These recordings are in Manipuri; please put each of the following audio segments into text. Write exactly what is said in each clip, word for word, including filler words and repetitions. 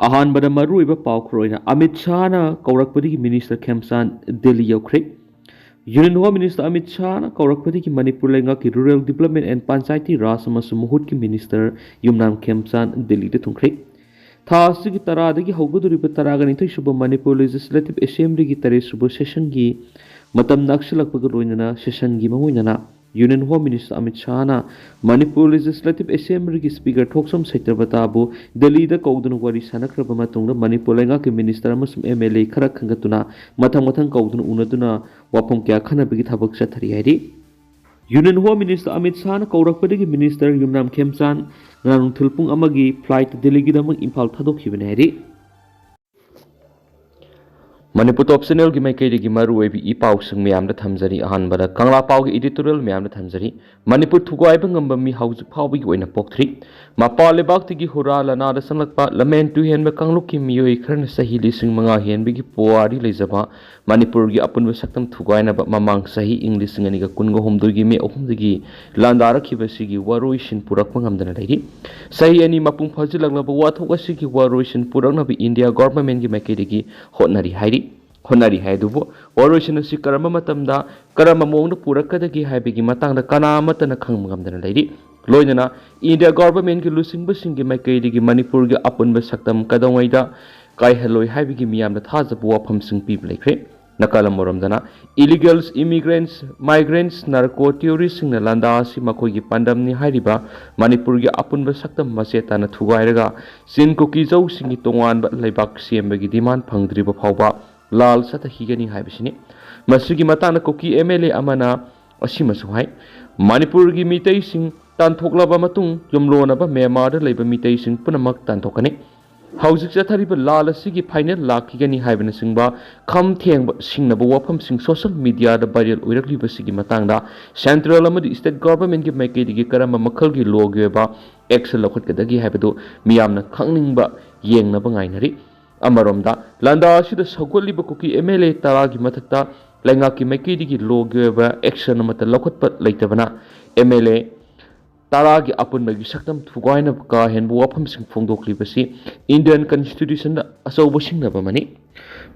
ꯑꯍꯥꯟꯕꯗ ꯃꯔꯨꯑꯣꯏꯕ ꯄꯥꯎꯈꯨꯔ ꯑꯣꯏꯅ ꯑꯃꯤꯠ ꯁꯥꯍꯅ ꯀꯧꯔꯛꯄꯗꯒꯤ ꯃꯤꯅꯤꯁꯇꯔ ꯈꯦꯝꯆꯥꯟ ꯗꯤꯜꯂꯤ ꯌꯧꯈ꯭ꯔꯦ꯫ ꯌꯨꯅꯤꯌꯟ ꯍꯣꯝ ꯃꯤꯅꯤꯁꯇꯔ ꯑꯃꯤꯠ ꯁꯥꯍꯅ ꯀꯧꯔꯛꯄꯗꯒꯤ ꯃꯅꯤꯄꯨꯔ ꯂꯩꯉꯥꯛꯀꯤ rural development and panchayati raj ꯑꯃꯁꯨꯡ ꯃꯍꯨꯠꯀꯤ ꯃꯤꯅꯤꯁꯇꯔ ꯌꯨꯝꯅꯥꯝ ꯈꯦꯝꯆꯥꯟ ꯗꯤꯜꯂꯤꯗ ꯊꯨꯡꯈ꯭ꯔꯦ꯫ ꯊꯥ ꯑꯁꯤꯒꯤ ꯇꯔꯥꯗꯒꯤ ꯍꯧꯒꯗꯧꯔꯤꯕ ꯇꯔꯥꯒ ꯅꯤꯊꯣꯏ ꯁꯨꯕ ꯃꯅꯤꯄꯨꯔ ꯂꯦꯖꯤꯁꯂꯦꯇꯤꯚ ꯑꯦꯁꯦꯝꯕ꯭ꯂꯤꯒꯤ ꯇꯔꯦꯠ ꯁꯨꯕ ꯁꯦꯁꯟꯒꯤ ꯃꯇꯝ ꯅꯛꯁꯤꯜꯂꯛꯄꯒ ꯂꯣꯏꯅꯅ ꯁꯦꯁꯟꯒꯤ ꯃꯃꯣꯏꯅꯅ ꯌꯨꯅꯤꯌꯟ ꯍꯣꯝ ꯃꯤꯅꯤꯁꯇꯔ ꯑꯃꯤꯠ ꯁꯥꯍꯅ ꯃꯅꯤꯄꯨꯔ ꯂꯦꯖꯤꯁꯂꯦꯇꯤꯚ ꯑꯦꯁꯦꯝꯕ꯭ꯂꯤꯒꯤ ꯁ꯭ꯄꯤꯀꯔ ꯊꯣꯛꯆꯣꯝ ꯁꯩꯇ꯭ꯔꯕꯇꯥꯕꯨ ꯗꯦꯜꯂꯤꯗ ꯀꯧꯗꯨꯅ ꯋꯥꯔꯤ ꯁꯥꯟꯅꯈ꯭ꯔꯕ ꯃꯇꯨꯡꯗ ꯃꯅꯤꯄꯨꯔ ꯂꯩꯉꯥꯛꯀꯤ ꯃꯤꯅꯤꯁꯇꯔ ꯑꯃꯁꯨꯡ ꯑꯦꯝ ꯑꯦꯜ ꯑꯦ ꯈꯔ ꯈꯟꯒꯠꯇꯨꯅ ꯃꯊꯪ ꯃꯊꯪ ꯀꯧꯗꯨꯅ ꯎꯅꯗꯨꯅ ꯋꯥꯐꯝ ꯀꯌꯥ ꯈꯟꯅꯕꯒꯤ ꯊꯕꯛ ꯆꯠꯊꯔꯤ ꯍꯥꯏꯔꯤ꯫ ꯌꯨꯅꯤꯌꯟ ꯍꯣꯝ ꯃꯤꯅꯤꯁꯇꯔ ꯑꯃꯤꯠ ꯁꯥꯍꯅ ꯀꯧꯔꯛꯄꯗꯒꯤ ꯃꯤꯅꯤꯁꯇꯔ ꯌꯨꯝꯅꯥꯝ ꯈꯦꯝꯆꯥꯟ ꯉꯔꯥꯡ ꯅꯨꯡꯊꯤꯜ ꯄꯨꯡ ꯑꯃꯒꯤ ꯐ꯭ꯂꯥꯏꯠꯇ ꯗꯦꯜꯂꯤꯒꯤꯗꯃꯛ ꯏꯝꯐꯥꯜ ꯊꯥꯗꯣꯛꯈꯤꯕꯅꯤ ꯍꯥꯏꯔꯤ꯫ ꯃꯅꯤꯄꯨꯔ ꯇꯣꯞ ꯆꯦꯅꯦꯜꯒꯤ ꯃꯥꯏꯀꯩꯗꯒꯤ ꯃꯔꯨꯑꯣꯏꯕ ꯏ ꯄꯥꯎꯁꯤꯡ ꯃꯌꯥꯝꯗ ꯊꯝꯖꯔꯤ꯫ ꯑꯍꯥꯟꯕꯗ ꯀꯪꯂꯥ ꯄꯥꯎꯒꯤ ꯏꯗꯤꯇꯣꯔꯤꯌꯦꯜ ꯃꯌꯥꯝꯗ ꯊꯝꯖꯔꯤ꯫ ꯃꯅꯤꯄꯨꯔ ꯊꯨꯒꯥꯏꯕ ꯉꯝꯕ ꯃꯤ ꯍꯧꯖꯤꯛ ꯐꯥꯎꯕꯒꯤ ꯑꯣꯏꯅ ꯄꯣꯛꯇ꯭ꯔꯤ꯫ ꯃꯄꯥꯟ ꯂꯩꯕꯥꯛꯇꯒꯤ ꯍꯨꯔꯥ ꯂꯅꯥꯗ ꯆꯪꯂꯛꯄ ꯂꯝꯍꯦꯟ ꯇꯨꯍꯦꯟꯕ ꯀꯥꯡꯂꯨꯞꯀꯤ ꯃꯤꯑꯣꯏ ꯈꯔꯅ ꯆꯍꯤ ꯂꯤꯁꯤꯡ ꯃꯉꯥ ꯍꯦꯟꯕꯒꯤ ꯄꯨꯋꯥꯔꯤ ꯂꯩꯖꯕ ꯃꯅꯤꯄꯨꯔꯒꯤ ꯑꯄꯨꯟꯕ ꯁꯛꯇꯝ ꯊꯨꯒꯥꯏꯅꯕ ꯃꯃꯥꯡ ꯆꯍꯤ ꯏꯪ ꯂꯤꯁꯤꯡ ꯑꯅꯤꯒ ꯀꯨꯟꯒ ꯍꯨꯝꯗꯣꯏꯒꯤ ꯃꯦ ꯑꯍꯨꯝꯗꯒꯤ ꯂꯥꯟꯗꯥꯔꯛꯈꯤꯕꯁꯤꯒꯤ ꯋꯥꯔꯣꯏꯁꯤꯟ ꯄꯨꯔꯛꯄ ꯉꯝꯗꯅ ꯂꯩꯔꯤ꯫ ꯆꯍꯤ ꯑꯅꯤ ꯃꯄꯨꯡ ꯐꯥꯖꯤꯜꯂꯛꯂꯕ ꯋꯥꯊꯣꯛ ꯑꯁꯤꯒꯤ ꯋꯥꯔꯣꯏꯁꯤꯟ ꯄꯨꯔꯛꯅꯕ ꯏꯟꯗꯤꯌꯥ ꯒꯣꯚꯔꯟꯃꯦꯟꯠꯀꯤ ꯃꯥꯏꯀꯩꯗꯒꯤ ꯍꯣꯠꯅꯔꯤ ꯍꯥꯏꯔꯤ꯫ ꯍꯣꯠꯅꯔꯤ ꯍꯥꯏ ꯑꯗꯨꯕꯨ ꯋꯥꯔꯣꯏꯁꯤꯟ ꯑꯁꯤ ꯀꯔꯝꯕ ꯃꯇꯝꯗ ꯀꯔꯝꯕ ꯃꯑꯣꯡꯗ ꯄꯨꯔꯛꯀꯗꯒꯦ ꯍꯥꯏꯕꯒꯤ ꯃꯇꯥꯡꯗ ꯀꯅꯥ ꯑꯃꯠꯇꯅ ꯈꯪꯕ ꯉꯝꯗꯅ ꯂꯩꯔꯤ꯫ ꯂꯣꯏꯅꯅ ꯏꯟꯗꯤꯌꯥ ꯒꯣꯚꯔꯟꯃꯦꯟꯠꯀꯤ ꯂꯨꯆꯤꯡꯕꯁꯤꯡꯒꯤ ꯃꯥꯏꯀꯩꯗꯒꯤ ꯃꯅꯤꯄꯨꯔꯒꯤ ꯑꯄꯨꯟꯕ ꯁꯛꯇꯝ ꯀꯩꯗꯧꯉꯩꯗ ꯀꯥꯏꯍꯜꯂꯣꯏ ꯍꯥꯏꯕꯒꯤ ꯃꯤꯌꯥꯝꯗ ꯊꯥꯖꯕ ꯋꯥꯐꯝꯁꯤꯡ ꯄꯤꯕ ꯂꯩꯈ꯭ꯔꯦ꯫ ꯅꯥꯀꯜ ꯑꯃꯔꯣꯝꯗꯅ ꯏꯂꯤꯒꯦꯜꯁ ꯏꯃꯤꯒ꯭ꯔꯦꯟꯠꯁ, ꯃꯥꯏꯒ꯭ꯔꯦꯟꯠꯁ, ꯅꯥꯔꯀꯣ ꯇꯤꯑꯣꯔꯤꯁꯁꯤꯡꯅ ꯂꯥꯟꯗꯥ ꯑꯁꯤ ꯃꯈꯣꯏꯒꯤ ꯄꯥꯟꯗꯝꯅꯤ ꯍꯥꯏꯔꯤꯕ ꯃꯅꯤꯄꯨꯔꯒꯤ ꯑꯄꯨꯟꯕ ꯁꯛꯇꯝ ꯃꯆꯦꯠ ꯇꯥꯅ ꯊꯨꯒꯥꯏꯔꯒ ꯆꯤꯟ ꯀꯨꯀꯤꯖꯧꯁꯤꯡꯒꯤ ꯇꯣꯉꯥꯟꯕ ꯂꯩꯕꯥꯛ ꯁꯦꯝꯕꯒꯤ ꯗꯤꯃꯥꯟ ꯐꯪꯗ꯭ꯔꯤꯕ ꯐꯥꯎꯕ ꯂꯥꯜ ꯆꯠꯊꯈꯤꯒꯅꯤ ꯍꯥꯏꯕꯁꯤꯅꯤ꯫ ꯃꯁꯤꯒꯤ ꯃꯇꯥꯡꯗ ꯀꯨꯀꯤ ꯑꯦꯝ ꯑꯦꯜ ꯑꯦ ꯑꯃꯅ ꯑꯁꯤꯃꯁꯨ ꯍꯥꯏ, ꯃꯅꯤꯄꯨꯔꯒꯤ ꯃꯤꯇꯩꯁꯤꯡ ꯇꯥꯟꯊꯣꯛꯂꯕ ꯃꯇꯨꯡ ꯌꯨꯝꯂꯣꯟꯅꯕ ꯃ꯭ꯌꯥꯟꯃꯥꯔꯗ ꯂꯩꯕ ꯃꯤꯇꯩꯁꯤꯡ ꯄꯨꯝꯅꯃꯛ ꯇꯥꯟꯊꯣꯛꯀꯅꯤ꯫ ꯍꯧꯖꯤꯛ ꯆꯠꯊꯔꯤꯕ ꯂꯥꯜ ꯑꯁꯤꯒꯤ ꯐꯥꯏꯅꯦꯜ ꯂꯥꯛꯈꯤꯒꯅꯤ ꯍꯥꯏꯕꯅꯆꯤꯡꯕ ꯈꯝ ꯊꯦꯡꯕ ꯁꯤꯡꯅꯕ ꯋꯥꯐꯝꯁꯤꯡ ꯁꯣꯁꯤꯌꯦꯜ ꯃꯤꯗꯤꯌꯥꯗ ꯚꯥꯏꯔꯦꯜ ꯑꯣꯏꯔꯛꯂꯤꯕꯁꯤꯒꯤ ꯃꯇꯥꯡꯗ ꯁꯦꯟꯇ꯭ꯔꯦꯜ ꯑꯃꯗꯤ ꯁ꯭ꯇꯦꯠ ꯒꯣꯚꯔꯟꯃꯦꯟꯠꯀꯤ ꯃꯥꯏꯀꯩꯗꯒꯤ ꯀꯔꯝꯕ ꯃꯈꯜꯒꯤ ꯂꯣꯒꯤ ꯑꯣꯏꯕ ꯑꯦꯛꯁꯟ ꯂꯧꯈꯠꯀꯗꯒꯦ ꯍꯥꯏꯕꯗꯨ ꯃꯤꯌꯥꯝꯅ ꯈꯪꯅꯤꯡꯕ ꯌꯦꯡꯅꯕ ꯉꯥꯏꯅꯔꯤ꯫ ꯑꯃꯔꯣꯝꯗ ꯂꯥꯟꯗꯥ ꯑꯁꯤꯗ ꯁꯧꯒꯠꯂꯤꯕ ꯀꯨꯀꯤ ꯑꯦꯝ ꯑꯦꯜ ꯑꯦ ꯇꯔꯥꯒꯤ ꯃꯊꯛꯇ ꯂꯩꯉꯥꯛꯀꯤ ꯃꯥꯏꯀꯩꯗꯒꯤ ꯂꯣꯒꯤ ꯑꯣꯏꯕ ꯑꯦꯛꯁꯟ ꯑꯃꯠꯇ ꯂꯧꯈꯠꯄ ꯂꯩꯇꯕꯅ ꯑꯦꯝ ꯑꯦꯜ ꯑꯦ ꯇꯔꯥꯒꯤ ꯑꯄꯨꯟꯕꯒꯤ ꯁꯛꯇꯝ ꯊꯨꯒꯥꯏꯅꯕ ꯀꯥ ꯍꯦꯟꯕ ꯋꯥꯐꯝꯁꯤꯡ ꯐꯣꯡꯗꯣꯛꯂꯤꯕꯁꯤ Indian Constitutionꯗ ꯑꯆꯧꯕ ꯁꯤꯡꯅꯕ ꯑꯃꯅꯤ꯫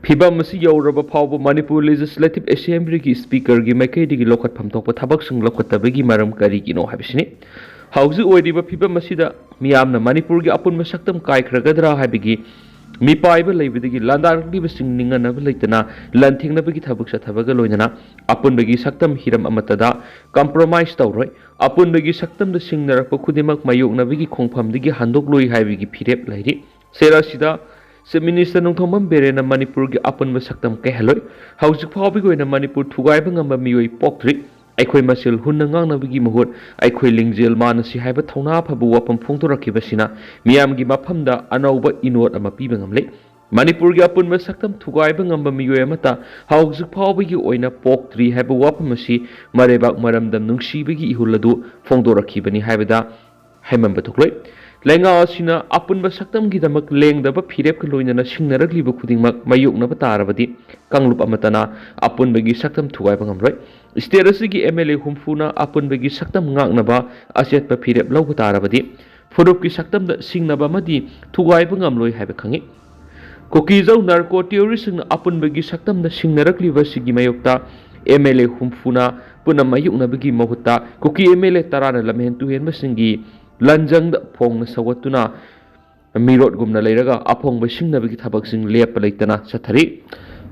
ꯐꯤꯚꯝ ꯑꯁꯤ ꯌꯧꯔꯕ ꯐꯥꯎꯕ ꯃꯅꯤꯄꯨꯔ Legislative Assemblyꯒꯤ Speakerꯒꯤ ꯃꯥꯏꯀꯩꯗꯒꯤ ꯂꯧꯈꯠꯐꯝ ꯊꯣꯛꯄ ꯊꯕꯛꯁꯤꯡ ꯂꯧꯈꯠꯇꯕꯒꯤ ꯃꯔꯝ ꯀꯔꯤꯒꯤꯅꯣ ꯍꯥꯏꯕꯁꯤꯅꯤ꯫ ꯍꯧꯖꯤꯛ ꯑꯣꯏꯔꯤꯕ ꯐꯤꯚꯝ ꯑꯁꯤꯗ ꯃꯤꯌꯥꯝꯅ ꯃꯅꯤꯄꯨꯔꯒꯤ ꯑꯄꯨꯟꯕ ꯁꯛꯇꯝ ꯀꯥꯏꯈ꯭ꯔꯒꯗ꯭ꯔꯥ ꯍꯥꯏꯕꯒꯤ ꯃꯤꯄꯥꯏꯕ ꯂꯩꯕꯗꯒꯤ ꯂꯥꯟꯗꯥꯔꯛꯂꯤꯕꯁꯤꯡ ꯅꯤꯡꯍꯟꯅꯕ ꯂꯩꯇꯅ ꯂꯥꯟꯊꯦꯡꯅꯕꯒꯤ ꯊꯕꯛ ꯆꯠꯊꯕꯒ ꯂꯣꯏꯅꯅ ꯑꯄꯨꯟꯕꯒꯤ ꯁꯛꯇꯝ ꯍꯤꯔꯝ ꯑꯃꯠꯇꯗ compromise ꯇꯧꯔꯣꯏ꯫ ꯑꯄꯨꯟꯕꯒꯤ ꯁꯛꯇꯝꯗ ꯁꯤꯡꯅꯔꯛꯄ ꯈꯨꯗꯤꯡꯃꯛ ꯃꯥꯌꯣꯛꯅꯕꯒꯤ ꯈꯣꯡꯐꯝꯗꯒꯤ ꯍꯟꯗꯣꯛꯂꯣꯏ ꯍꯥꯏꯕꯒꯤ ꯐꯤꯔꯦꯞ ꯂꯩꯔꯤ꯫ ꯁꯦꯔꯥꯁꯤꯗ Chief Minister ꯅꯣꯡꯊꯣꯝꯕꯝ ꯕꯤꯔꯦꯟꯅ ꯃꯅꯤꯄꯨꯔꯒꯤ ꯑꯄꯨꯟꯕ ꯁꯛꯇꯝ ꯀꯥꯏꯍꯜꯂꯣꯏ꯫ ꯍꯧꯖꯤꯛ ꯐꯥꯎꯕꯒꯤ ꯑꯣꯏꯅ ꯃꯅꯤꯄꯨꯔ ꯊꯨꯒꯥꯏꯕ ꯉꯝꯕ ꯃꯤꯑꯣꯏ ꯄꯣꯛꯇ꯭ꯔꯤ꯫ ꯑꯩꯈꯣꯏ ꯃꯁꯦꯜ ꯍꯨꯟꯅ ꯉꯥꯡꯅꯕꯒꯤ ꯃꯍꯨꯠ ꯑꯩꯈꯣꯏ ꯂꯤꯡꯖꯦꯜ ꯃꯥꯟꯅꯁꯤ ꯍꯥꯏꯕ ꯊꯧꯅꯥ ꯐꯕ ꯋꯥꯐꯝ ꯐꯣꯡꯗꯣꯔꯛꯈꯤꯕꯁꯤꯅ ꯃꯤꯌꯥꯝꯒꯤ ꯃꯐꯝꯗ ꯑꯅꯧꯕ ꯏꯅꯣꯠ ꯑꯃ ꯄꯤꯕ ꯉꯝꯂꯦ꯫ ꯃꯅꯤꯄꯨꯔꯒꯤ ꯑꯄꯨꯟꯕ ꯁꯛꯇꯝ ꯊꯨꯒꯥꯏꯕ ꯉꯝꯕ ꯃꯤꯑꯣꯏ ꯑꯃꯠꯇ ꯍꯧꯖꯤꯛ ꯐꯥꯎꯕꯒꯤ ꯑꯣꯏꯅ ꯄꯣꯛꯇ꯭ꯔꯤ ꯍꯥꯏꯕ ꯋꯥꯐꯝ ꯑꯁꯤ ꯃꯔꯩꯕꯥꯛ ꯃꯔꯝꯗꯝ ꯅꯨꯡꯁꯤꯕꯒꯤ ꯏꯍꯨꯜ ꯑꯗꯨ ꯐꯣꯡꯗꯣꯔꯛꯈꯤꯕꯅꯤ ꯍꯥꯏꯕꯗ ꯍꯩꯃꯟꯕ ꯊꯣꯛꯂꯣꯏ꯫ ꯂꯩꯉꯥꯛ ꯑꯁꯤꯅ ꯑꯄꯨꯟꯕ ꯁꯛꯇꯝꯒꯤꯗꯃꯛ ꯂꯦꯡꯗꯕ ꯐꯤꯔꯦꯞꯀ ꯂꯣꯏꯅꯅ ꯁꯤꯡꯅꯔꯛꯂꯤꯕ ꯈꯨꯗꯤꯡꯃꯛ ꯃꯥꯌꯣꯛꯅꯕ ꯇꯥꯔꯕꯗꯤ ꯀꯥꯡꯂꯨꯞ ꯑꯃꯠꯇꯅ ꯑꯄꯨꯟꯕꯒꯤ ꯁꯛꯇꯝ ꯊꯨꯒꯥꯏꯕ ꯉꯝꯂꯣꯏ꯫ State ꯑꯁꯤꯒꯤ MLA ꯍꯨꯝꯐꯨꯅ ꯑꯄꯨꯟꯕꯒꯤ ꯁꯛꯇꯝ ꯉꯥꯛꯅꯕ ꯑꯆꯦꯠꯄ ꯐꯤꯔꯦꯞ ꯂꯧꯕ ꯇꯥꯔꯕꯗꯤ ꯐꯨꯔꯨꯞꯀꯤ ꯁꯛꯇꯝꯗ ꯁꯤꯡꯅꯕ ꯑꯃꯗꯤ ꯊꯨꯒꯥꯏꯕ ꯉꯝꯂꯣꯏ ꯍꯥꯏꯕ ꯈꯪꯏ꯫ ꯀꯨꯀꯤꯖꯧ narco terroristꯁꯤꯡꯅ ꯑꯄꯨꯟꯕꯒꯤ ꯁꯛꯇꯝꯗ ꯁꯤꯡꯅꯔꯛꯂꯤꯕ ꯑꯁꯤꯒꯤ ꯃꯥꯌꯣꯛꯇ MLA ꯍꯨꯝꯐꯨꯅ ꯄꯨꯟꯅ ꯃꯥꯌꯣꯛꯅꯕꯒꯤ ꯃꯍꯨꯠꯇ ꯀꯨꯀꯤ MLA ꯇꯔꯥꯅ ꯂꯝꯍꯦꯟ ꯇꯨꯍꯦꯟꯕꯁꯤꯡꯒꯤ ꯂꯟꯖꯪꯗ ꯐꯣꯡꯅ ꯁꯧꯒꯠꯇꯨꯅ ꯃꯤꯔꯣꯠꯒꯨꯝꯅ ꯂꯩꯔꯒ ꯑꯐꯣꯡꯕ ꯁꯤꯡꯅꯕꯒꯤ ꯊꯕꯛꯁꯤꯡ ꯂꯦꯞꯄ ꯂꯩꯇꯅ ꯆꯠꯊꯔꯤ꯫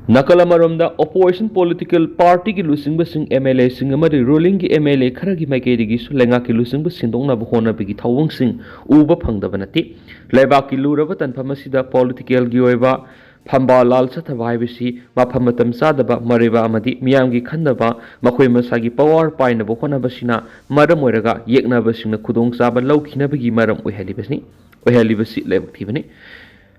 ꯅꯥꯀꯜ ꯑꯃꯔꯣꯝꯗ, opposition political partyꯒꯤ ꯂꯨꯆꯤꯡꯕꯁꯤꯡ, MLAꯁꯤꯡ ꯑꯃꯗꯤ rulingꯒꯤ MLA ꯈꯔꯒꯤ ꯃꯥꯏꯀꯩꯗꯒꯤꯁꯨ ꯂꯩꯉꯥꯛꯀꯤ ꯂꯨꯆꯤꯡꯕ ꯁꯤꯟꯗꯣꯛꯅꯕ ꯍꯣꯠꯅꯕꯒꯤ ꯊꯧꯑꯣꯡꯁꯤꯡ ꯎꯕ ꯐꯪꯗꯕ ꯅꯠꯇꯦ꯫ ꯂꯩꯕꯥꯛꯀꯤ ꯂꯨꯔꯕ ꯇꯥꯟꯐꯝ ꯑꯁꯤꯗ politicalꯒꯤ ꯑꯣꯏꯕ ꯐꯝꯕꯥꯜ ꯂꯥꯜ ꯆꯠꯊꯕ ꯍꯥꯏꯕꯁꯤ ꯃꯐꯝ ꯃꯇꯝ ꯆꯥꯗꯕ, ꯃꯔꯩꯕ ꯑꯃꯗꯤ ꯃꯤꯌꯥꯝꯒꯤ ꯈꯟꯅꯕ, ꯃꯈꯣꯏ ꯃꯁꯥꯒꯤ power ꯄꯥꯏꯅꯕ ꯍꯣꯠꯅꯕꯁꯤꯅ ꯃꯔꯝ ꯑꯣꯏꯔꯒ ꯌꯦꯛꯅꯕꯁꯤꯡꯅ ꯈꯨꯗꯣꯡꯆꯥꯕ ꯂꯧꯈꯤꯅꯕꯒꯤ ꯃꯔꯝ ꯑꯣꯏꯍꯜꯂꯤꯕꯁꯤꯅꯤ, ꯑꯣꯏꯍꯜꯂꯤꯕꯁꯤ ꯂꯥꯏꯕꯛ ꯊꯤꯕꯅꯤ꯫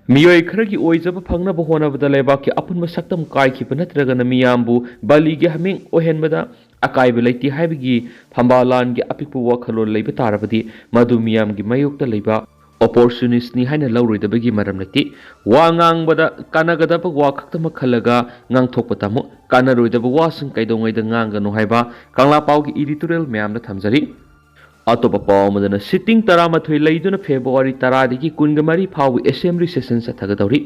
ꯃꯤꯑꯣꯏ ꯈꯔꯒꯤ ꯑꯣꯏꯖꯕ ꯐꯪꯅꯕ ꯍꯣꯠꯅꯕꯗ ꯂꯩꯕꯥꯛꯀꯤ ꯑꯄꯨꯟꯕ ꯁꯛꯇꯝ ꯀꯥꯏꯈꯤꯕ ꯅꯠꯇ꯭ꯔꯒꯅ ꯃꯤꯌꯥꯝꯕꯨ ꯕꯂꯤꯒꯤ ꯍꯥꯃꯦꯡ ꯑꯣꯏꯍꯟꯕꯗ ꯑꯀꯥꯏꯕ ꯂꯩꯇꯦ ꯍꯥꯏꯕꯒꯤ ꯐꯝꯕꯥꯜ ꯂꯥꯟꯒꯤ ꯑꯄꯤꯛꯄ ꯋꯥꯈꯜꯂꯣꯟ ꯂꯩꯕ ꯇꯥꯔꯕꯗꯤ ꯃꯗꯨ ꯃꯤꯌꯥꯝꯒꯤ ꯃꯥꯌꯣꯛꯇ ꯂꯩꯕ opportunistꯅꯤ ꯍꯥꯏꯅ ꯂꯧꯔꯣꯏꯗꯕꯒꯤ ꯃꯔꯝ ꯂꯩꯇꯦ꯫ ꯋꯥ ꯉꯥꯡꯕꯗ ꯀꯥꯟꯅꯒꯗꯕ ꯋꯥ ꯈꯛꯇꯃꯛ ꯈꯜꯂꯒ ꯉꯥꯡꯊꯣꯛꯄ ꯇꯝꯃꯨ꯫ ꯀꯥꯟꯅꯔꯣꯏꯗꯕ ꯋꯥꯁꯤꯡ ꯀꯩꯗꯧꯉꯩꯗ ꯉꯥꯡꯒꯅꯨ ꯍꯥꯏꯕ ꯀꯪꯂꯥꯄꯥꯎꯒꯤ editorial ꯃꯌꯥꯝꯗ ꯊꯝꯖꯔꯤ꯫ ꯑꯇꯣꯞꯄ ꯄꯥꯎ ꯑꯃꯗꯅ, ꯁꯤꯇꯤꯡ ꯇꯔꯥꯃꯥꯊꯣꯏ ꯂꯩꯗꯨꯅ ꯐꯦꯕ꯭ꯔꯨꯋꯥꯔꯤ ꯇꯔꯥꯗꯒꯤ ꯀꯨꯟꯒ ꯃꯔꯤ ꯐꯥꯎꯕ ꯑꯦꯁꯦꯝꯕ꯭ꯂꯤ ꯁꯦꯁꯟ ꯆꯠꯊꯒꯗꯧꯔꯤ꯫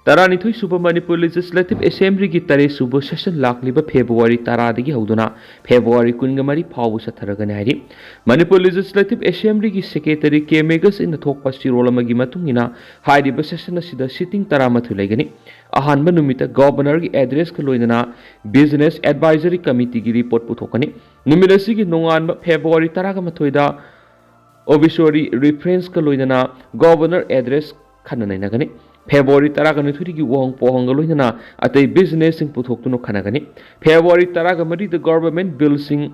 ꯇꯔꯥꯅꯤꯊꯣꯏ ꯁꯨꯕ ꯃꯅꯤꯄꯨꯔ ꯂꯦꯖꯤꯁꯂꯦꯇꯤꯚ ꯑꯦꯁꯦꯝꯕ꯭ꯂꯤꯒꯤ ꯇꯔꯦꯠ ꯁꯨꯕ ꯁꯦꯁꯟ ꯂꯥꯛꯂꯤꯕ ꯐꯦꯕ꯭ꯔꯨꯋꯥꯔꯤ ꯇꯔꯥꯗꯒꯤ ꯍꯧꯗꯨꯅ ꯐꯦꯕ꯭ꯔꯨꯋꯥꯔꯤ ꯀꯨꯟꯒ ꯃꯔꯤ ꯐꯥꯎꯕ ꯆꯠꯊꯔꯒꯅꯤ ꯍꯥꯏꯔꯤ꯫ ꯃꯅꯤꯄꯨꯔ ꯂꯦꯖꯤꯁꯂꯦꯇꯤꯚ ꯑꯦꯁꯦꯝꯕ꯭ꯂꯤꯒꯤ ꯁꯦꯀ꯭ꯔꯦꯇꯔꯤ ꯀꯦ ꯃꯦꯒꯁ ꯏꯟꯅ ꯊꯣꯛꯄ ꯆꯤꯔꯣꯜ ꯑꯃꯒꯤ ꯃꯇꯨꯡ ꯏꯟꯅ, ꯍꯥꯏꯔꯤꯕ ꯁꯦꯁꯟ ꯑꯁꯤꯗ ꯁꯤꯇꯤꯡ ꯇꯔꯥꯃꯥꯊꯣꯏ ꯂꯩꯒꯅꯤ꯫ ꯑꯍꯥꯟꯕ ꯅꯨꯃꯤꯠꯇ ꯒꯣꯚꯔꯅꯔꯒꯤ ꯑꯦꯗ꯭ꯔꯦꯁꯀ ꯂꯣꯏꯅꯅ ꯕꯤꯖꯤꯅꯦꯁ ꯑꯦꯗꯚꯥꯏꯖꯔꯤ ꯀꯃꯤꯇꯤꯒꯤ ꯔꯤꯄꯣꯔꯠ ꯄꯨꯊꯣꯛꯀꯅꯤ꯫ ꯅꯨꯃꯤꯠ ꯑꯁꯤꯒꯤ ꯅꯣꯡꯉꯥꯟꯕ ꯐꯦꯕ꯭ꯔꯨꯋꯥꯔꯤ ꯇꯔꯥꯒ ꯃꯥꯊꯣꯏꯗ ꯑꯣꯕꯤꯁꯣꯔꯤ ꯔꯤꯐ꯭ꯔꯦꯟꯁꯀ ꯂꯣꯏꯅꯅ ꯒꯣꯚꯔꯅꯔ ꯑꯦꯗ꯭ꯔꯦꯁ ꯈꯟꯅ ꯅꯩꯅꯒꯅꯤ꯫ ꯐꯦꯕ꯭ꯔꯨꯋꯥꯔꯤ ꯇꯔꯥꯒ ꯅꯤꯊꯣꯏꯗꯒꯤ ꯋꯥꯍꯪ ꯄꯥꯎꯍꯪꯒ ꯂꯣꯏꯅꯅ ꯑꯇꯩ ꯕꯤꯖꯤꯅꯦꯁꯁꯤꯡ ꯄꯨꯊꯣꯛꯇꯨꯅ ꯈꯟꯅꯒꯅꯤ꯫ ꯐꯦꯕ꯭ꯔꯨꯋꯥꯔꯤ ꯇꯔꯥꯒ ꯃꯔꯤꯗ ꯒꯣꯚꯔꯃꯦꯟꯠ ꯕꯤꯜꯁꯤꯡ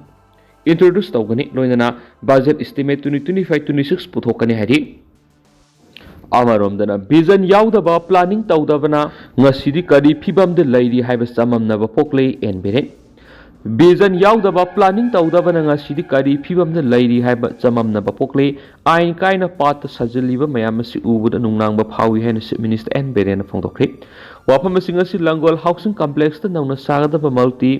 ꯏꯟꯇ꯭ꯔꯣꯗ꯭ꯌꯨꯁ ꯇꯧꯒꯅꯤ, ꯂꯣꯏꯅꯅ budget estimate twenty twenty five twenty six ꯄꯨꯊꯣꯛꯀꯅꯤ ꯍꯥꯏꯔꯤ꯫ ꯑꯃꯔꯣꯝꯗꯅ, ꯚꯤꯖꯟ ꯌꯥꯎꯗꯕ, ꯄ꯭ꯂꯥꯅꯤꯡ ꯇꯧꯗꯕꯅ ꯉꯁꯤꯗꯤ ꯀꯔꯤ ꯐꯤꯕꯝꯗ ꯂꯩꯔꯤ ꯍꯥꯏꯕ ꯆꯃꯝꯅꯕ ꯄꯣꯛꯂꯦ ꯑꯦꯟ ꯕꯤꯔꯦꯟ꯫ ꯚꯤꯖꯟ ꯌꯥꯎꯗꯕ, ꯄ꯭ꯂꯥꯅꯤꯡ ꯇꯧꯗꯕꯅ ꯉꯁꯤꯗꯤ ꯀꯔꯤ ꯐꯤꯕꯝꯗ ꯂꯩꯔꯤ ꯍꯥꯏꯕ ꯆꯃꯝꯅꯕ ꯄꯣꯛꯂꯦ꯫ ꯑꯥꯏꯟ ꯀꯥꯏꯅ ꯄꯥꯠꯇ ꯁꯥꯖꯤꯜꯂꯤꯕ ꯃꯌꯥꯝ ꯑꯁꯤ ꯎꯕꯗ ꯅꯨꯡꯅꯥꯡꯕ ꯐꯥꯎꯏ ꯍꯥꯏꯅ ꯆꯤꯐ ꯃꯤꯅꯤꯁꯇꯔ ꯑꯦꯟ ꯕꯤꯔꯦꯟꯅ ꯐꯣꯡꯗꯣꯛꯈ꯭ꯔꯦ꯫ ꯋꯥꯐꯝ ꯑꯁꯤ ꯉꯁꯤ ꯂꯪꯒꯣꯜ ꯍꯥꯎꯁꯤꯡ ꯀꯝꯄ꯭ꯂꯦꯛꯁꯇ ꯅꯧꯅ ꯁꯥꯒꯗꯕ ꯃꯜꯇꯤ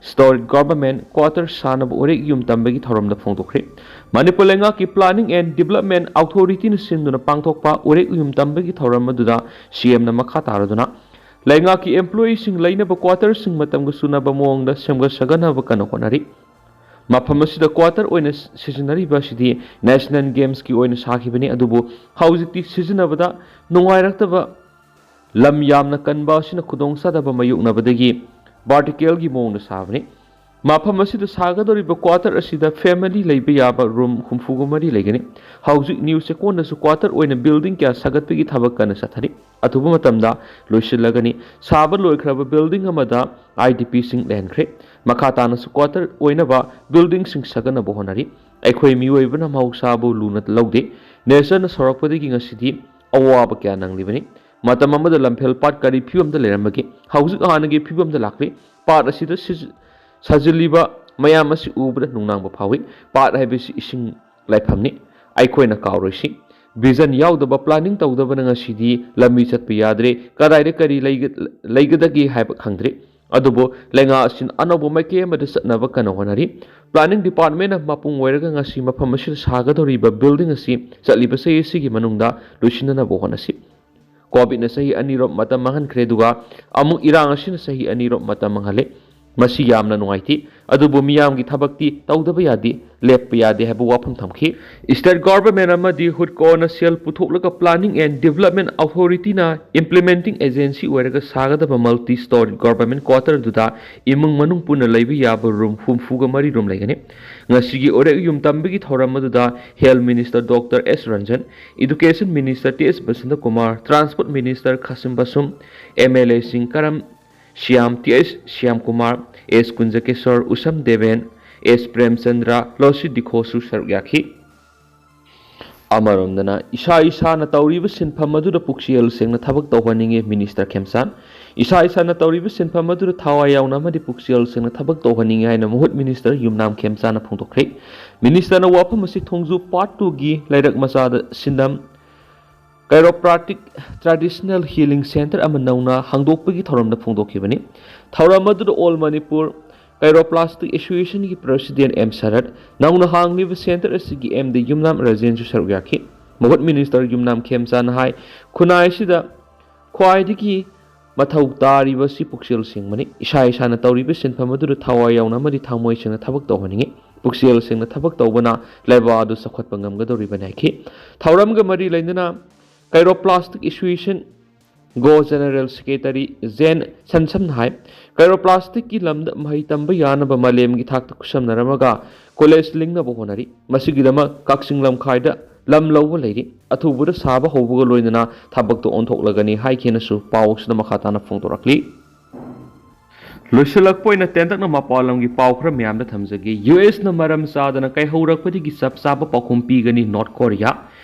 ꯁ꯭ꯇꯣꯔꯤ ꯒꯣꯚꯔꯃꯦꯟꯠ ꯀ꯭ꯋꯥꯇꯔ ꯁꯥꯅꯕ ꯎꯔꯦꯛ ꯌꯨꯝ ꯇꯝꯕꯒꯤ ꯊꯧꯔꯝꯗ ꯐꯣꯡꯗꯣꯛꯈ꯭ꯔꯦ꯫ ꯃꯅꯤꯄꯨꯔ ꯂꯩꯉꯥꯛꯀꯤ ꯄ꯭ꯂꯥꯅꯤꯡ ꯑꯦꯟ ꯗꯤꯕꯂꯞꯃꯦꯟꯠ ꯑꯣꯊꯣꯔꯤꯇꯤꯅ ꯁꯤꯟꯗꯨꯅ ꯄꯥꯡꯊꯣꯛꯄ ꯎꯔꯦꯛ ꯌꯨꯝ ꯇꯝꯕꯒꯤ ꯊꯧꯔꯝ ꯑꯗꯨꯗ ꯁꯤꯑꯦꯝꯅ ꯃꯈꯥ ꯇꯥꯔꯗꯨꯅ ꯂꯩꯉꯥꯛꯀꯤ ꯑꯦꯝꯄ꯭ꯂꯣꯌꯤꯁꯤꯡ ꯂꯩꯅꯕ ꯀ꯭ꯋꯥꯇꯔꯁꯤꯡ ꯃꯇꯝꯒ ꯆꯨꯅꯕ ꯃꯑꯣꯡꯗ ꯁꯦꯝꯒꯠ ꯁꯥꯒꯠꯅꯕ ꯀꯟꯅ ꯍꯣꯠꯅꯔꯤ꯫ ꯃꯐꯝ ꯑꯁꯤꯗ ꯀ꯭ꯋꯥꯇꯔ ꯑꯣꯏꯅ ꯁꯤꯖꯤꯟꯅꯔꯤꯕ ꯑꯁꯤꯗꯤ ꯅꯦꯁꯅꯦꯜ ꯒꯦꯝꯁꯀꯤ ꯑꯣꯏꯅ ꯁꯥꯈꯤꯕꯅꯤ, ꯑꯗꯨꯕꯨ ꯍꯧꯖꯤꯛꯇꯤ ꯁꯤꯖꯤꯟꯅꯕꯗ ꯅꯨꯡꯉꯥꯏꯔꯛꯇꯕ, ꯂꯝ ꯌꯥꯝꯅ ꯀꯟꯕ ꯑꯁꯤꯅ ꯈꯨꯗꯣꯡꯆꯥꯗꯕ ꯃꯥꯌꯣꯛꯅꯕꯗꯒꯤ ꯚꯥꯔꯇꯤꯀꯦꯜꯒꯤ ꯃꯑꯣꯡꯗ ꯁꯥꯕꯅꯤ꯫ ꯃꯐꯝ ꯑꯁꯤꯗ ꯁꯥꯒꯗꯧꯔꯤꯕ ꯀ꯭ꯋꯥꯇꯔ ꯑꯁꯤꯗ ꯐꯦꯃꯤꯂꯤ ꯂꯩꯕ ꯌꯥꯕ ꯔꯨꯝ ꯍꯨꯝꯐꯨꯒ ꯃꯔꯤ ꯂꯩꯒꯅꯤ꯫ ꯍꯧꯖꯤꯛ ꯅ꯭ꯌꯨ ꯆꯦꯛꯀꯣꯟꯗꯁꯨ ꯀ꯭ꯋꯥꯇꯔ ꯑꯣꯏꯅ ꯕꯤꯜꯗꯤꯡ ꯀꯌꯥ ꯁꯥꯒꯠꯄꯒꯤ ꯊꯕꯛ ꯀꯟꯅ ꯆꯠꯊꯔꯤ꯫ ꯑꯊꯨꯕ ꯃꯇꯝꯗ ꯂꯣꯏꯁꯤꯜꯂꯒꯅꯤ꯫ ꯁꯥꯕ ꯂꯣꯏꯈ꯭ꯔꯕ ꯕꯤꯜꯗꯤꯡ ꯑꯃꯗ ꯑꯥꯏ ꯗꯤ ꯄꯤꯁꯤꯡ ꯂꯩꯍꯟꯈ꯭ꯔꯦ꯫ ꯃꯈꯥ ꯇꯥꯅꯁꯨ ꯀ꯭ꯋꯥꯇꯔ ꯑꯣꯏꯅꯕ ꯕꯤꯜꯗꯤꯡꯁꯤꯡ ꯁꯥꯒꯠꯅꯕ ꯍꯣꯠꯅꯔꯤ꯫ ꯑꯩꯈꯣꯏ ꯃꯤꯑꯣꯏꯕꯅ ꯃꯍꯧꯁꯥꯕꯨ ꯂꯨꯅ ꯂꯧꯗꯦ꯫ ꯅꯦꯆꯔꯅ ꯁꯧꯔꯛꯄꯗꯒꯤ ꯉꯁꯤꯗꯤ ꯑꯋꯥꯕ ꯀꯌꯥ ꯅꯪꯂꯤꯕꯅꯤ꯫ ꯃꯇꯝ ꯑꯃꯗ ꯂꯝꯐꯦꯜ ꯄꯥꯠ ꯀꯔꯤ ꯐꯤꯕꯝꯗ ꯂꯩꯔꯝꯕꯒꯦ? ꯍꯧꯖꯤꯛ ꯍꯥꯟꯅꯒꯤ ꯐꯤꯕꯝꯗ ꯂꯥꯛꯂꯤ꯫ ꯄꯥꯠ ꯑꯁꯤꯗ ꯁꯤꯖ-, ꯁꯥꯖꯤꯜꯂꯤꯕ ꯃꯌꯥꯝ ꯑꯁꯤ ꯎꯕꯗ ꯅꯨꯡꯅꯥꯡꯕ ꯐꯥꯎꯏ꯫ ꯄꯥꯠ ꯍꯥꯏꯕꯁꯤ ꯏꯁꯤꯡ ꯂꯥꯏꯐꯝꯅꯤ꯫ ꯑꯩꯈꯣꯏꯅ ꯀꯥꯎꯔꯣꯏꯁꯤ꯫ ꯚꯤꯖꯟ ꯌꯥꯎꯗꯕ, ꯄ꯭ꯂꯥꯅꯤꯡ ꯇꯧꯗꯕꯅ ꯉꯁꯤꯗꯤ ꯂꯝꯕꯤ ꯆꯠꯄ ꯌꯥꯗ꯭ꯔꯦ꯫ ꯀꯗꯥꯏꯗ ꯀꯔꯤ ꯂꯩꯒ-, ꯂꯩꯒꯗꯒꯦ ꯍꯥꯏꯕ ꯈꯪꯗ꯭ꯔꯦ꯫ ꯑꯗꯨꯕꯨ ꯂꯩꯉꯥꯛ ꯑꯁꯤꯅ ꯑꯅꯧꯕ ꯃꯥꯏꯀꯩ ꯑꯃꯗ ꯆꯠꯅꯕ ꯀꯟꯅ ꯍꯣꯠꯅꯔꯤ꯫ Planning Department ꯅ ꯃꯄꯨꯡ ꯑꯣꯏꯔꯒ ꯉꯁꯤ ꯃꯐꯝ ꯑꯁꯤꯗ ꯁꯥꯒꯗꯧꯔꯤꯕ building ꯑꯁꯤ ꯆꯠꯂꯤꯕ ꯆꯍꯤ ꯑꯁꯤꯒꯤ ꯃꯅꯨꯡꯗ ꯂꯣꯏꯁꯤꯟꯅꯅꯕ ꯍꯣꯠꯅꯁꯤ꯫ COVID ꯅ ꯆꯍꯤ ꯑꯅꯤꯔꯣꯝ ꯃꯇꯝ ꯃꯥꯡꯍꯟꯈ꯭ꯔꯦ, ꯑꯗꯨꯒ ꯑꯃꯨꯛ ꯏꯔꯥꯡ ꯑꯁꯤꯅ ꯆꯍꯤ ꯑꯅꯤꯔꯣꯝ ꯃꯇꯝ ꯃꯥꯡꯍꯜꯂꯦ꯫ ꯃꯁꯤ ꯌꯥꯝꯅ ꯅꯨꯡꯉꯥꯏꯇꯦ꯫ ꯑꯗꯨꯕꯨ ꯃꯤꯌꯥꯝꯒꯤ ꯊꯕꯛꯇꯤ ꯇꯧꯗꯕ ꯌꯥꯗꯦ, ꯂꯦꯞꯄ ꯌꯥꯗꯦ ꯍꯥꯏꯕ ꯋꯥꯐꯝ ꯊꯝꯈꯤ꯫ State Government ꯑꯃꯗꯤ HUDCO ꯅ ꯁꯦꯜ ꯄꯨꯊꯣꯛꯂꯒ Planning and Development Authority ꯅ implementing agency ꯑꯣꯏꯔꯒ ꯁꯥꯒꯗꯕ multi story government quarter ꯑꯗꯨꯗ ꯏꯃꯨꯡ ꯃꯅꯨꯡ ꯄꯨꯟꯅ ꯂꯩꯕ ꯌꯥꯕ room ꯍꯨꯝꯐꯨꯒ ꯃꯔꯤ ꯔꯣꯝ ꯂꯩꯒꯅꯤ꯫ ꯉꯁꯤꯒꯤ ꯎꯔꯦꯛ ꯌꯨꯝ ꯇꯝꯕꯒꯤ ꯊꯧꯔꯝ ꯑꯗꯨꯗ Health Minister Doctor S Ranjan, Education Minister T S Basanta Kumar, Transport Minister Khashim Vashum, M L ꯑꯦꯁꯤꯡ Karam Shyam, T H Shyam Kumar, S Kunjakeshor, Usham Deben, S Premchandra, Losii ꯗꯤꯈꯣꯁꯨ ꯁꯔꯨꯛ ꯌꯥꯈꯤ꯫ ꯑꯃꯔꯣꯝꯗꯅ ꯏꯁꯥ ꯏꯁꯥꯅ ꯇꯧꯔꯤꯕ ꯁꯤꯟꯐꯝ ꯑꯗꯨꯗ ꯄꯨꯛꯆꯦꯜ ꯁꯦꯡꯅ ꯊꯕꯛ ꯇꯧꯍꯟꯅꯤꯡꯉꯤ Minister ꯈꯦꯝꯆꯥꯟ꯫ ꯏꯁꯥ ꯏꯁꯥꯅ ꯇꯧꯔꯤꯕ ꯁꯤꯟꯐꯝ ꯑꯗꯨꯗ ꯊꯋꯥꯏ ꯌꯥꯎꯅ ꯑꯃꯗꯤ ꯄꯨꯛꯆꯦꯜ ꯁꯦꯡꯅ ꯊꯕꯛ ꯇꯧꯍꯟꯅꯤꯡꯉꯤ ꯍꯥꯏꯅ ꯃꯍꯨꯠ Minister ꯌꯨꯝꯅꯥꯝ ꯈꯦꯝꯆꯥꯟꯅ ꯐꯣꯡꯗꯣꯛꯈ꯭ꯔꯦ꯫ Minister ꯅ ꯋꯥꯐꯝ ꯑꯁꯤ ꯊꯣꯡꯖꯨ Part two ꯒꯤ ꯂꯩꯔꯛ ꯃꯆꯥꯗ ꯁꯤꯟꯗꯝ Chiropractic Traditional Healing Centre ꯑꯃ ꯅꯧꯅ ꯍꯥꯡꯗꯣꯛꯄꯒꯤ ꯊꯧꯔꯝꯗ ꯐꯣꯡꯗꯣꯛꯈꯤꯕꯅꯤ꯫ ꯊꯧꯔꯝ ꯑꯗꯨꯗ All Manipur Chiropractic Association ꯒꯤ President ꯑꯦꯝ ꯁꯔꯠ, ꯅꯧꯅ ꯍꯥꯡꯂꯤꯕ centre ꯑꯁꯤꯒꯤ ꯑꯦꯝ ꯗꯤ ꯌꯨꯝꯅꯥꯝ ꯔꯥꯖꯦꯟꯁꯨ ꯁꯔꯨꯛ ꯌꯥꯈꯤ꯫ ꯃꯍꯨꯠ Minister ꯌꯨꯝꯅꯥꯝ ꯈꯦꯝꯆꯥꯟꯅ ꯍꯥꯏ, ꯈꯨꯟꯅꯥꯏ ꯑꯁꯤꯗ ꯈ꯭ꯋꯥꯏꯗꯒꯤ ꯃꯊꯧ ꯇꯥꯔꯤꯕ ꯑꯁꯤ ꯄꯨꯛꯆꯦꯜ ꯁꯦꯡꯕꯅꯤ꯫ ꯏꯁꯥ ꯏꯁꯥꯅ ꯇꯧꯔꯤꯕ ꯁꯤꯟꯐꯝ ꯑꯗꯨꯗ ꯊꯋꯥꯏ ꯌꯥꯎꯅ ꯑꯃꯗꯤ ꯊꯃꯣꯏ ꯁꯦꯡꯅ ꯊꯕꯛ ꯇꯧꯍꯟꯅꯤꯡꯏ꯫ ꯄꯨꯛꯆꯦꯜ ꯁꯦꯡꯅ ꯊꯕꯛ ꯇꯧꯕꯅ ꯂꯩꯕꯥꯛ ꯑꯗꯨ ꯆꯥꯎꯈꯠꯄ ꯉꯝꯒꯗꯧꯔꯤꯕꯅꯤ ꯍꯥꯏꯈꯤ꯫ ꯊꯧꯔꯝꯒ ꯃꯔꯤ ꯂꯩꯅꯅ Chiropractic Association GO General Secretary ꯖꯦꯟ ꯁꯟꯁꯝꯅ ꯍꯥꯏ, Chiropractic ꯀꯤ ꯂꯝꯗ ꯃꯍꯩ ꯇꯝꯕ ꯌꯥꯅꯕ ꯃꯥꯂꯦꯝꯒꯤ ꯊꯥꯛꯇ ꯈꯨꯠꯁꯝꯅꯔꯝꯃꯒ college ꯂꯤꯡꯅꯕ ꯍꯣꯠꯅꯔꯤ꯫ ꯃꯁꯤꯒꯤꯗꯃꯛ ꯀꯛꯆꯤꯡ ꯂꯝꯈꯥꯏꯗ ꯂꯝ ꯂꯧꯕ ꯂꯩꯔꯤ꯫ ꯑꯊꯨꯕꯗ ꯁꯥꯕ ꯍꯧꯕꯒ ꯂꯣꯏꯅꯅ ꯊꯕꯛꯇꯨ ꯑꯣꯟꯊꯣꯛꯂꯒꯅꯤ ꯍꯥꯏꯈꯤꯅꯁꯨ ꯄꯥꯎ ꯑꯁꯤꯗ ꯃꯈꯥ ꯇꯥꯅ ꯐꯣꯡꯗꯣꯔꯛꯂꯤ꯫ ꯂꯣꯏꯁꯤꯜꯂꯛꯄ ꯑꯣꯏꯅ ꯇꯦꯟꯇꯛꯅ ꯃꯄꯥꯟ ꯂꯝꯒꯤ ꯄꯥꯎ ꯈꯔ ꯃꯌꯥꯝꯗ ꯊꯝꯖꯒꯦ꯫ ꯌꯨ ꯑꯦꯁꯅ ꯃꯔꯝ ꯆꯥꯗꯅ ꯀꯥꯏꯍꯧꯔꯛꯄꯗꯒꯤ ꯆꯞ ꯆꯥꯕ ꯄꯥꯎꯈꯨꯝ ꯄꯤꯒꯅꯤ ꯅꯣꯔꯠ ꯀꯣꯔꯤꯌꯥ꯫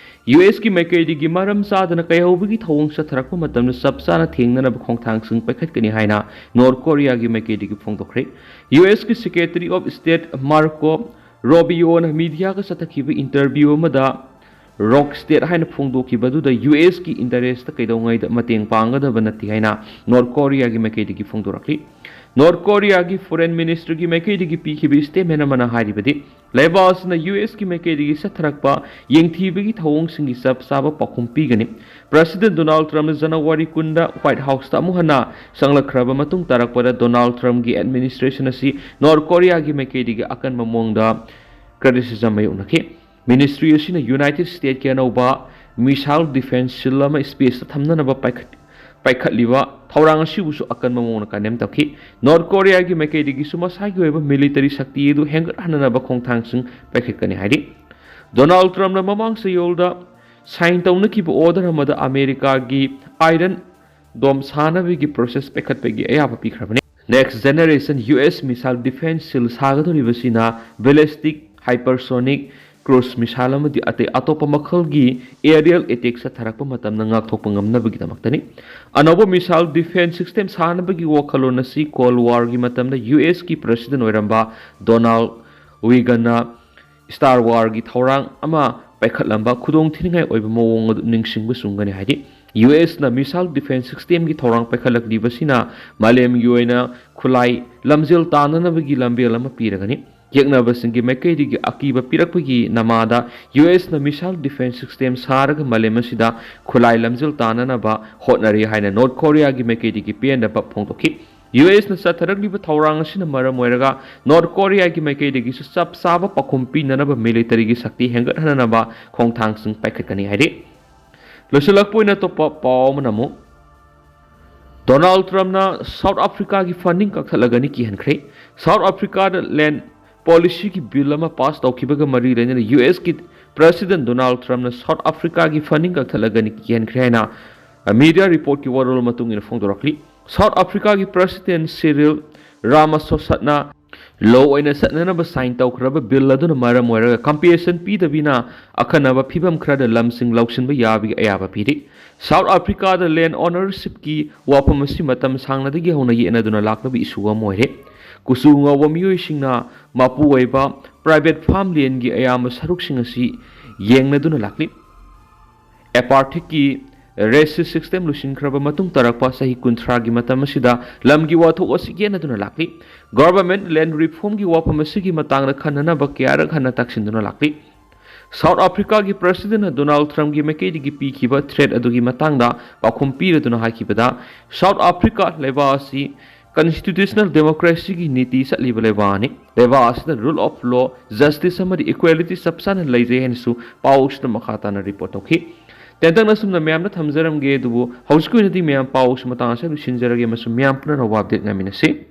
ꯌꯨ ꯑꯦꯁꯀꯤ ꯃꯥꯏꯀꯩꯗꯒꯤ ꯃꯔꯝ ꯆꯥꯗꯅ ꯀꯥꯏꯍꯧꯕꯒꯤ ꯊꯧꯑꯣꯡ ꯆꯠꯊꯔꯛꯄ ꯃꯇꯝꯗ ꯆꯞ ꯆꯥꯅ ꯊꯦꯡꯅꯅꯕ ꯈꯣꯡꯊꯥꯡꯁꯤꯡ ꯄꯥꯏꯈꯠꯀꯅꯤ ꯍꯥꯏꯅ ꯅꯣꯔꯠ ꯀꯣꯔꯤꯌꯥꯒꯤ ꯃꯥꯏꯀꯩꯗꯒꯤ ꯐꯣꯡꯗꯣꯛꯈ꯭ꯔꯦ꯫ ꯌꯨ ꯑꯦꯁꯀꯤ Secretary of State ꯃꯥꯔꯀꯣ ꯔꯣꯕꯤꯌꯣꯅ ꯃꯤꯗꯤꯌꯥꯒ ꯆꯠꯊꯈꯤꯕ interview ꯑꯃꯗ ꯔꯣꯛ ꯁ꯭ꯇꯦꯠ ꯍꯥꯏꯅ ꯐꯣꯡꯗꯣꯛꯈꯤꯕ ꯑꯗꯨꯗ ꯌꯨ ꯑꯦꯁꯀꯤ ꯏꯟꯇꯔꯦꯁꯇ ꯀꯩꯗꯧꯉꯩꯗ ꯃꯇꯦꯡ ꯄꯥꯡꯒꯗꯕ ꯅꯠꯇꯦ ꯍꯥꯏꯅ ꯅꯣꯔꯠ ꯀꯣꯔꯤꯌꯥꯒꯤ ꯃꯥꯏꯀꯩꯗꯒꯤ ꯐꯣꯡꯗꯣꯔꯛꯂꯤ꯫ ꯅꯣꯔꯠ ꯀꯣꯔꯤꯌꯥꯒꯤ ꯐꯣꯔꯦꯟ ꯃꯤꯅꯤꯁꯇ꯭ꯔꯤꯒꯤ ꯃꯥꯏꯀꯩꯗꯒꯤ ꯄꯤꯈꯤꯕ ꯁ꯭ꯇꯦꯠꯃꯦꯟ ꯑꯃꯅ ꯍꯥꯏꯔꯤꯕꯗꯤ, ꯂꯩꯕꯥꯛ ꯑꯁꯤꯅ ꯌꯨ ꯑꯦꯁꯀꯤ ꯃꯥꯏꯀꯩꯗꯒꯤ ꯆꯠꯊꯔꯛꯄ ꯌꯦꯡꯊꯤꯕꯒꯤ ꯊꯧꯑꯣꯡꯁꯤꯡꯒꯤ ꯆꯞ ꯆꯥꯕ ꯄꯥꯎꯈꯨꯝ ꯄꯤꯒꯅꯤ꯫ ꯄ꯭ꯔꯁꯤꯗꯦꯟ ꯗꯣꯅꯥꯜꯗ ꯇ꯭ꯔꯝꯞꯅ ꯖꯅꯋꯥꯔꯤ ꯀꯨꯟꯗ ꯋꯥꯏꯠ ꯍꯥꯎꯁꯇ ꯑꯃꯨꯛ ꯍꯟꯅ ꯆꯪꯂꯛꯈ꯭ꯔꯕ ꯃꯇꯨꯡ ꯇꯥꯔꯛꯄꯗ ꯗꯣꯅꯥꯜꯗ ꯇ꯭ꯔꯝꯞꯀꯤ ꯑꯦꯗꯃꯤꯅꯤꯁꯇ꯭ꯔꯦꯁꯟ ꯑꯁꯤ ꯅꯣꯔꯠ ꯀꯣꯔꯤꯌꯥꯒꯤ ꯃꯥꯏꯀꯩꯗꯒꯤ ꯑꯀꯟꯕ ꯃꯑꯣꯡꯗ ꯀ꯭ꯔꯤꯇꯤꯁꯤꯖꯝ ꯃꯥꯌꯣꯛꯅꯈꯤ꯫ ꯃꯤꯅꯤꯁꯇ꯭ꯔꯤ ꯑꯁꯤꯅ ꯌꯨꯅꯥꯏꯇꯦꯗ ꯁ꯭ꯇꯦꯠꯀꯤ ꯑꯅꯧꯕ ꯃꯤꯁꯥꯏꯜ ꯗꯤꯐꯦꯟꯁ ꯁꯤꯜ ꯑꯃ ꯁ꯭ꯄꯦꯁꯇ ꯊꯝꯅꯅꯕ ꯄꯥꯏꯈꯠ-, ꯄꯥꯏꯈꯠꯂꯤꯕ ꯊꯧꯔꯥꯡ ꯑꯁꯤꯕꯨꯁꯨ ꯑꯀꯟꯕ ꯃꯑꯣꯡꯗ ꯀꯟꯗꯦꯝ ꯇꯧꯈꯤ꯫ ꯅꯣꯔꯠ ꯀꯣꯔꯤꯌꯥꯒꯤ ꯃꯥꯏꯀꯩꯗꯒꯤꯁꯨ ꯃꯁꯥꯒꯤ ꯑꯣꯏꯕ ꯃꯤꯂꯤꯇꯔꯤ ꯁꯛꯇꯤ ꯑꯗꯨ ꯍꯦꯟꯒꯠꯍꯟꯅꯅꯕ ꯈꯣꯡꯊꯥꯡꯁꯤꯡ ꯄꯥꯏꯈꯠꯀꯅꯤ ꯍꯥꯏꯔꯤ꯫ ꯗꯣꯅꯥꯜꯗ ꯇ꯭ꯔꯝꯞꯅ ꯃꯃꯥꯡ ꯆꯌꯣꯜꯗ ꯁꯥꯏꯟ ꯇꯧꯅꯈꯤꯕ ꯑꯣꯔꯗꯔ ꯑꯃꯗ ꯑꯃꯦꯔꯤꯀꯥꯒꯤ ꯑꯥꯏꯔꯟ ꯗꯣꯝ ꯁꯥꯅꯕꯒꯤ ꯄ꯭ꯔꯣꯁꯦꯁ ꯄꯥꯏꯈꯠꯄꯒꯤ ꯑꯌꯥꯕ ꯄꯤꯈ꯭ꯔꯕꯅꯤ꯫ Next generation U S missile defence shield ꯁꯥꯒꯗꯧꯔꯤꯕꯁꯤꯅ ꯕꯦꯂꯤꯁꯇꯤꯛ, ꯍꯥꯏꯄꯔꯁꯣꯅꯤꯛ, ꯀ꯭ꯔꯨꯖ ꯃꯤꯁꯥꯏꯜ ꯑꯃꯗꯤ ꯑꯇꯩ ꯑꯇꯣꯞꯄ ꯃꯈꯜꯒꯤ ꯑꯦꯔꯤꯌꯦꯜ ꯑꯦꯇꯦꯛ ꯆꯠꯊꯔꯛꯄ ꯃꯇꯝꯗ ꯉꯥꯛꯊꯣꯛꯄ ꯉꯝꯅꯕꯒꯤꯗꯃꯛꯇꯅꯤ꯫ ꯑꯅꯧꯕ ꯃꯤꯁꯥꯏꯜ ꯗꯤꯐꯦꯟꯁ ꯁꯤꯁꯇꯦꯝ ꯁꯥꯅꯕꯒꯤ ꯋꯥꯈꯜꯂꯣꯟ ꯑꯁꯤ ꯀꯣꯜ ꯋꯥꯔꯒꯤ ꯃꯇꯝꯗ ꯌꯨ ꯑꯦꯁꯀꯤ ꯄ꯭ꯔꯁꯤꯗꯦꯟ ꯑꯣꯏꯔꯝꯕ ꯗꯣꯅꯥꯜꯗ ꯔꯤꯒꯟꯅ ꯁ꯭ꯇꯥꯔ ꯋꯥꯔꯒꯤ ꯊꯧꯔꯥꯡ ꯑꯃ ꯄꯥꯏꯈꯠꯂꯝꯕ ꯈꯨꯗꯣꯡ ꯊꯤꯅꯤꯡꯉꯥꯏ ꯑꯣꯏꯕ ꯃꯑꯣꯡ ꯑꯗꯨ ꯅꯤꯡꯁꯤꯡꯕ ꯆꯨꯝꯒꯅꯤ꯫ ꯍꯥꯏꯗꯤ, ꯌꯨ ꯑꯦꯁꯅ ꯃꯤꯁꯥꯏꯜ ꯗꯤꯐꯦꯟꯁ ꯁꯤꯁꯇꯦꯝꯒꯤ ꯊꯧꯔꯥꯡ ꯄꯥꯏꯈꯠꯂꯛꯂꯤꯕꯁꯤꯅ ꯃꯥꯂꯦꯝꯒꯤ ꯑꯣꯏꯅ ꯈꯨꯠꯂꯥꯏ ꯂꯝꯖꯦꯜ ꯇꯥꯟꯅꯅꯕꯒꯤ ꯂꯝꯕꯦꯜ ꯑꯃ ꯄꯤꯔꯒꯅꯤ꯫ ꯌꯦꯛꯅꯕꯁꯤꯡꯒꯤ ꯃꯥꯏꯀꯩꯗꯒꯤ ꯑꯀꯤꯕ ꯄꯤꯔꯛꯄꯒꯤ ꯅꯃꯥꯗ ꯌꯨ ꯑꯦꯁꯅ ꯃꯤꯁꯥꯏꯜ ꯗꯤꯐꯦꯟꯁ ꯁꯤꯁꯇꯦꯝ ꯁꯥꯔꯒ ꯃꯥꯂꯦꯝ ꯑꯁꯤꯗ ꯈꯨꯠꯂꯥꯏ ꯂꯝꯖꯦꯜ ꯇꯥꯟꯅꯅꯕ ꯍꯣꯠꯅꯔꯤ ꯍꯥꯏꯅ ꯅꯣꯔꯠ ꯀꯣꯔꯤꯌꯥꯒꯤ ꯃꯥꯏꯀꯩꯗꯒꯤ ꯄꯦꯟꯗꯕ ꯐꯣꯡꯗꯣꯛꯈꯤ꯫ ꯌꯨ ꯑꯦꯁꯅ ꯆꯠꯊꯔꯛꯂꯤꯕ ꯊꯧꯔꯥꯡ ꯑꯁꯤꯅ ꯃꯔꯝ ꯑꯣꯏꯔꯒ ꯅꯣꯔꯠ ꯀꯣꯔꯤꯌꯥꯒꯤ ꯃꯥꯏꯀꯩꯗꯒꯤꯁꯨ ꯆꯞ ꯆꯥꯕ ꯄꯥꯎꯈꯨꯝ ꯄꯤꯅꯅꯕ ꯃꯤꯂꯤꯇꯔꯤꯒꯤ ꯁꯛꯇꯤ ꯍꯦꯟꯒꯠꯍꯟꯅꯅꯕ ꯈꯣꯡꯊꯥꯡꯁꯤꯡ ꯄꯥꯏꯈꯠꯀꯅꯤ ꯍꯥꯏꯔꯤ꯫ ꯂꯣꯏꯁꯤꯜꯂꯛꯄ ꯑꯣꯏꯅ ꯑꯇꯣꯞꯄ ꯄꯥꯎ ꯑꯃꯅ ꯑꯃꯨꯛ, ꯗꯣꯅꯥꯜꯗ ꯇ꯭ꯔꯝꯞꯅ ꯁꯥꯎꯠ ꯑꯐ꯭ꯔꯤꯀꯥꯒꯤ ꯐꯟꯗꯤꯡ ꯀꯛꯊꯠꯂꯒꯅꯤ ꯀꯤꯍꯟꯈ꯭ꯔꯦ꯫ ꯁꯥꯎꯠ ꯑꯐ꯭ꯔꯤꯀꯥꯗ ꯂꯦꯟ ꯄꯣꯂꯤꯁꯤꯒꯤ ꯕꯤꯜ ꯑꯃ ꯄꯥꯁ ꯇꯧꯈꯤꯕꯒ ꯃꯔꯤ ꯂꯩꯅꯅ ꯌꯨ ꯑꯦꯁꯀꯤ ꯄ꯭ꯔꯁꯤꯗꯦꯟ ꯗꯣꯅꯥꯜꯗ ꯇ꯭ꯔꯝꯞꯅ ꯁꯥꯎꯠ ꯑꯐ꯭ꯔꯤꯀꯥꯒꯤ ꯐꯟꯗꯤꯡ ꯀꯛꯊꯠꯂꯒꯅꯤ ꯀꯤꯍꯟꯈ꯭ꯔꯦ ꯍꯥꯏꯅ ꯃꯤꯗꯤꯌꯥ ꯔꯤꯄꯣꯔꯠꯀꯤ ꯋꯥꯔꯣꯜ ꯃꯇꯨꯡ ꯏꯟꯅ ꯐꯣꯡꯗꯣꯔꯛꯂꯤ꯫ ꯁꯥꯎꯠ ꯑꯐ꯭ꯔꯤꯀꯥꯒꯤ ꯄ꯭ꯔꯁꯤꯗꯦꯟ ꯁꯤꯔꯤꯜ ꯔꯥꯃꯥꯁꯣꯁꯥꯅ ꯂꯣ ꯑꯣꯏꯅ ꯆꯠꯅꯅꯕ ꯁꯥꯏꯟ ꯇꯧꯈ꯭ꯔꯕ ꯕꯤꯜ ꯑꯗꯨꯅ ꯃꯔꯝ ꯑꯣꯏꯔꯒ ꯀꯝꯄꯦꯟꯁꯦꯁꯟ ꯄꯤꯗꯕꯤꯅ ꯑꯈꯟꯅꯕ ꯐꯤꯕꯝ ꯈꯔꯗ ꯂꯝꯁꯤꯡ ꯂꯧꯁꯤꯟꯕ ꯌꯥꯕꯒꯤ ꯑꯌꯥꯕ ꯄꯤꯔꯤ꯫ ꯁꯥꯎꯠ ꯑꯐ꯭ꯔꯤꯀꯥꯗ ꯂꯦꯟ ꯑꯣꯅꯔꯁꯤꯞꯀꯤ ꯋꯥꯐꯝ ꯑꯁꯤ ꯃꯇꯝ ꯁꯥꯡꯅꯗꯒꯤ ꯍꯧꯅ ꯌꯦꯠꯅꯗꯨꯅ ꯂꯥꯛꯂꯕ ꯏꯁꯨ ꯑꯃ ꯑꯣꯏꯔꯦ꯫ ꯀꯨꯆꯨ ꯉꯧꯕ ꯃꯤꯑꯣꯏꯁꯤꯡꯅ ꯃꯄꯨ ꯑꯣꯏꯕ ꯄ꯭ꯔꯥꯏꯚꯦꯠ ꯐꯥꯔꯝ ꯂꯦꯟꯒꯤ ꯑꯌꯥꯝꯕ ꯁꯔꯨꯛꯁꯤꯡ ꯑꯁꯤ ꯌꯦꯡꯅꯗꯨꯅ ꯂꯥꯛꯂꯤ꯫ ꯑꯦꯄꯥꯔꯊꯤꯛꯀꯤ ꯔꯦꯁꯤꯁ ꯁꯤꯁꯇꯦꯝ ꯂꯣꯏꯁꯤꯟꯈ꯭ꯔꯕ ꯃꯇꯨꯡ ꯇꯥꯔꯛꯄ ꯆꯍꯤ ꯀꯨꯟꯊ꯭ꯔꯥꯒꯤ ꯃꯇꯝ ꯑꯁꯤꯗ ꯂꯝꯒꯤ ꯋꯥꯊꯣꯛ ꯑꯁꯤ ꯌꯦꯠꯅꯗꯨꯅ ꯂꯥꯛꯂꯤ꯫ ꯒꯣꯚꯔꯟꯃꯦꯟꯠ ꯂꯦꯟ ꯔꯤꯐꯣꯔꯝꯒꯤ ꯋꯥꯐꯝ ꯑꯁꯤꯒꯤ ꯃꯇꯥꯡꯗ ꯈꯟꯅꯅꯕ ꯀꯌꯥꯔꯛ ꯍꯟꯅ ꯇꯛꯁꯤꯟꯗꯨꯅ ꯂꯥꯛꯂꯤ꯫ ꯁꯥꯎꯠ ꯑꯐ꯭ꯔꯤꯀꯥꯒꯤ ꯄ꯭ꯔꯁꯤꯗꯦꯟꯠꯅ ꯗꯣꯅꯥꯜꯗ ꯇ꯭ꯔꯝꯞꯀꯤ ꯃꯥꯏꯀꯩꯗꯒꯤ ꯄꯤꯈꯤꯕ ꯊ꯭ꯔꯦꯠ ꯑꯗꯨꯒꯤ ꯃꯇꯥꯡꯗ ꯄꯥꯎꯈꯨꯝ ꯄꯤꯔꯗꯨꯅ ꯍꯥꯏꯈꯤꯕꯗ, ꯁꯥꯎꯠ ꯑꯐ꯭ꯔꯤꯀꯥ ꯂꯩꯕꯥꯛ ꯑꯁꯤ ꯀꯟꯁꯇꯤꯇ꯭ꯌꯨꯁꯅꯦꯜ ꯗꯦꯃꯣꯀ꯭ꯔꯦꯁꯤꯒꯤ ꯅꯤꯇꯤ ꯆꯠꯂꯤꯕ ꯂꯩꯕꯥꯛꯅꯤ꯫ ꯂꯩꯕꯥꯛ ꯑꯁꯤꯗ ꯔꯨꯜ ꯑꯣꯐ ꯂꯣ, ꯖꯁꯇꯤꯁ ꯑꯃꯗꯤ ꯏꯀ꯭ꯋꯦꯂꯤꯇꯤ ꯆꯞ ꯆꯥꯅ ꯂꯩꯖꯩ ꯍꯥꯏꯅꯁꯨ ꯄꯥꯎ ꯑꯁꯤꯗ ꯃꯈꯥ ꯇꯥꯅ ꯔꯤꯄꯣꯔꯠ ꯇꯧꯈꯤ꯫ ꯇꯦꯟꯇꯛꯅ ꯑꯁꯨꯝꯅ ꯃꯌꯥꯝꯗ ꯊꯝꯖꯔꯝꯒꯦ, ꯑꯗꯨꯕꯨ ꯍꯧꯖꯤꯛꯀꯤ ꯑꯣꯏꯅꯗꯤ ꯃꯌꯥꯝ ꯄꯥꯎ ꯑꯁꯤ ꯃꯇꯥꯡ ꯑꯁꯤꯗ ꯂꯣꯏꯁꯤꯟꯖꯔꯒꯦ ꯑꯃꯁꯨꯡ ꯃꯌꯥꯝ ꯄꯨꯝꯅꯃꯛ ꯑꯞꯗꯦꯠ ꯉꯥꯏꯃꯤꯟꯅꯁꯤ꯫